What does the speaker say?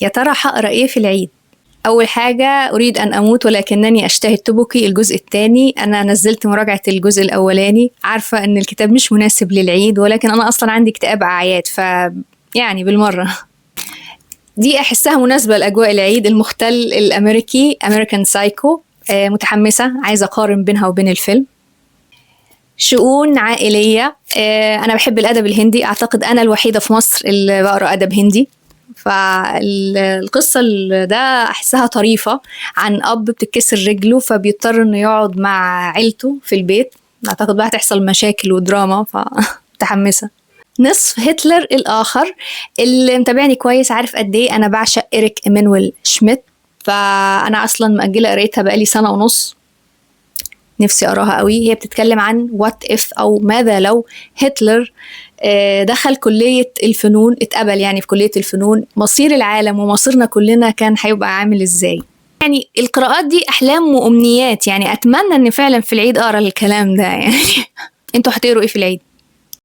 يا ترى هقرا ايه في العيد؟ أول حاجة أريد أن أموت ولكنني أشتهي التوبوكي الجزء الثاني. أنا نزلت مراجعة الجزء الأولاني، عارفة أن الكتاب مش مناسب للعيد، ولكن أنا أصلا عندي اكتئاب أعياد، ف يعني بالمرة دي أحسها مناسبة لأجواء العيد. المختل الأمريكي American Psycho، متحمسة، عايزة أقارن بينها وبين الفيلم. شؤون عائلية، أنا بحب الأدب الهندي، أعتقد أنا الوحيدة في مصر اللي بقرأ أدب هندي، فالقصة ده أحسها طريفة، عن أب بتتكسر رجله فبيضطر إنه يقعد مع عيلته في البيت، أعتقد بقى هتحصل مشاكل ودراما، فمتحمسة. نصف هتلر الآخر، اللي متابعني كويس عارف قد إيه أنا بعشق إريك إيمانويل شميت، فأنا أصلا مأجلة قرايتها بقالي 1.5 سنة، نفسي أقراها قوي. هي بتتكلم عن what if أو ماذا لو هتلر دخل كلية الفنون، اتقبل يعني في كلية الفنون، مصير العالم ومصيرنا كلنا كان هيبقى عامل ازاي. يعني القراءات دي أحلام وأمنيات، يعني أتمنى إن فعلا في العيد أقرأ الكلام ده يعني. انتوا هتقروا إيه في العيد؟